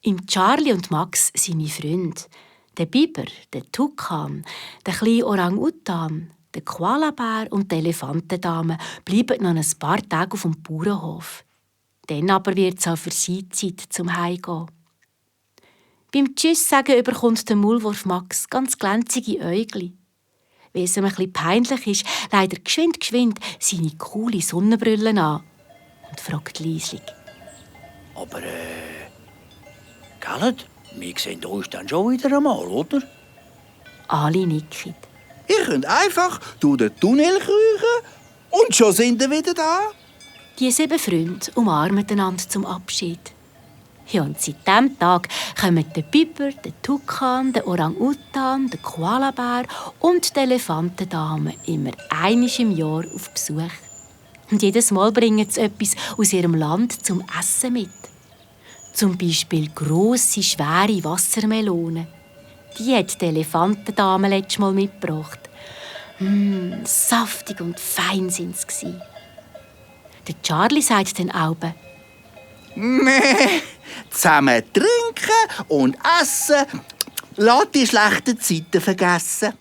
Im Charlie und Max seine Freunde. Der Biber, der Tukan, der kleine Orang-Utan, der Koalabär und die Elefantendame bleiben noch ein paar Tage auf dem Bauernhof. Dann aber wird es auch für sie Zeit zum Heimgehen. Beim Tschüss sagen überkommt der Maulwurf Max ganz glänzige Äugli. Weil es ihm ein bisschen peinlich ist, leider geschwind seine coole Sonnenbrille an und fragt leislich: Aber, Gerrit, wir sehen uns dann schon wieder einmal, oder? Alle nicken. Ihr könnt einfach durch den Tunnel kriechen und schon sind wir wieder da. Die 7 Freunde umarmen einander zum Abschied. Ja, und seit diesem Tag kommen der Biber, der Tukan, der Orang-Utan, der Koalabär und die Elefantendame immer einmal im Jahr auf Besuch. Und jedes Mal bringen sie etwas aus ihrem Land zum Essen mit. Zum Beispiel grosse, schwere Wassermelonen. Die hat die Elefantendame letztes Mal mitgebracht. Saftig und fein sind sie. Der Charlie sagt dann auch: Nee, zusammen trinken und essen, lass die schlechten Zeiten vergessen.